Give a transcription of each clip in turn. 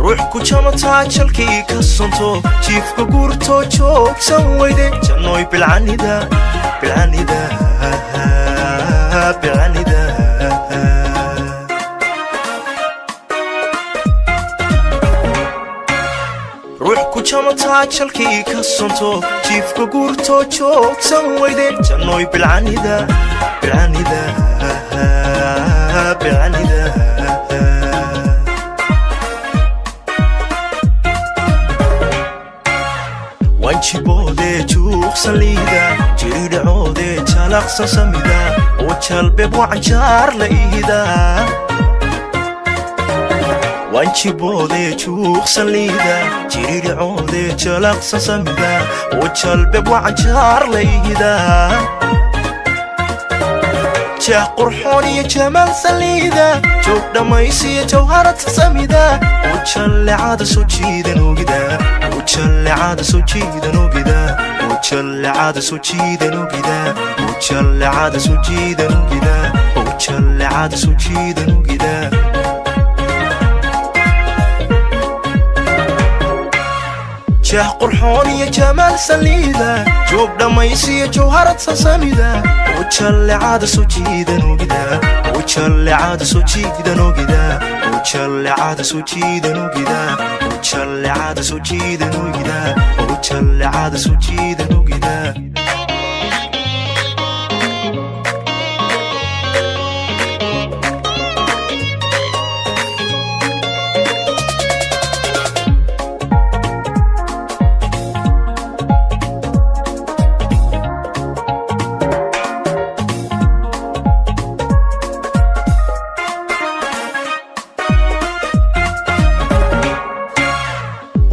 Ruux ku jamataa jalkii ka sonto, jiifka guurto, joogsan weyde, jannoy bilcanida, bilcanida, bilcanida. Ruux ku jamataa jalkii ka sonto, jiifka guurto, joogsan weyde, jannoy bilcanida, bilcanida, bilcanida. Wanjiboodee juuqsan liida, jiridhacoodee jalaqsan samida, oo jalbeeb wacanjaar la ihida. Wanjiboodee juuqsan liida, jiridhacoodee jalaqsan samida, oo jalbeeb wacanjaar la ihida. Jeex qurxoon iyo jamaal saliida, joog dhammaysiyo jawharad samida, oo jallecada soo jiidan ogida, oo jallecada soo jiidan ogida, oo jallecada soo jiidan ogida, oo jallecada soo jiidan ogida, oo jallecada soo jiidan ogida. Jeex qurxoon iyo jamaal saliida, joog dhammaysiyo jawharad sasamida, oo jallecada soo jiidan ogida, oo jallecada soo jiidan ogida, oo jallecada soo jiidan ogida, oo jallecada soo jiidan ogida, oo jallecada soo jiidan ogida.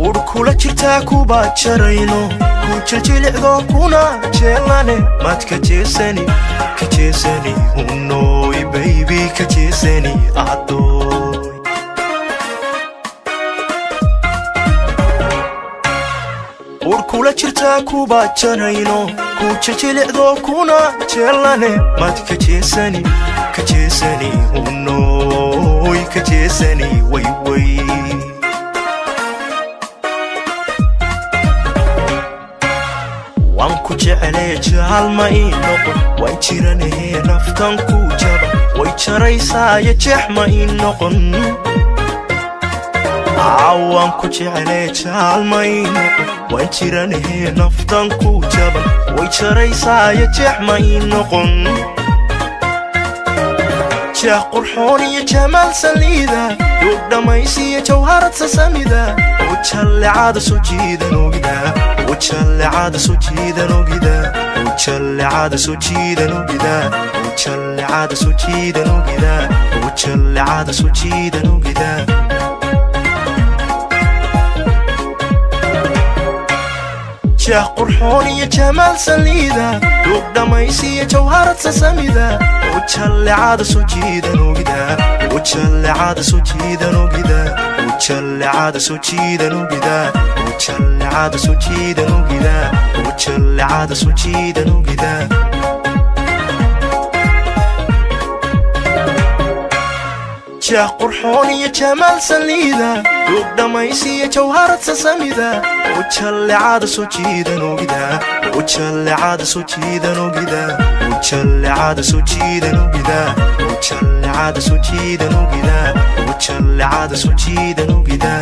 Ur kula jirtaa kuba jarayno, ku jiljilicdo kuna jeelane, maad ka jeesani, ka jeesani, hunooy baybi, ka jeesani addooy. Ur kula jirtaa kuba jarayno, ku jiljilicdo kuna jeelane, maad ka jeesani, ka jeesani, hunooy, ka jeesani, wayway. Waan ku jeclee jaalma ii noqon, waan jiranahee naftan ku jaba, way jaraysaayo jeex ma ii noqon. Waan ku jeclee jaalma ii noqon, waan jiranahee naftan ku jaban, way jaraysaayo jeex ma ii noqon. Jeex qurxoon iyo jamaal saliida, duug dhammaysiyo jawharad sasamida, oo jallecada soo jiidan ogida, oo jallecada soo jiidan ogida, oo jallecada soo jiidan ogida, oo jallecada soo jiidan ogida, oo jallecada soo jiidan ogida. Jeex qurxoon iyo jamaal saliida, duug dhammaysiyo jawharad sasamida, oo jallecada soo jiidan ogida, oo jallecada soo jiidan ogida, oo jallecada soo jiidan ogida, oo jallecada soo jiidan ogida, oo jallecada soo jiidan ogida. Jeex qurxoon iyo jamaal saliida, duug dhammaysiyo jawharad sasamida, oo jallecada soo jiidan ogida, oo jallecada soo jiidan ogida, oo jallecada soo jiidan ogida, oo jallecada soo jiidan ogida, oo jallecada soo jiidan ogida.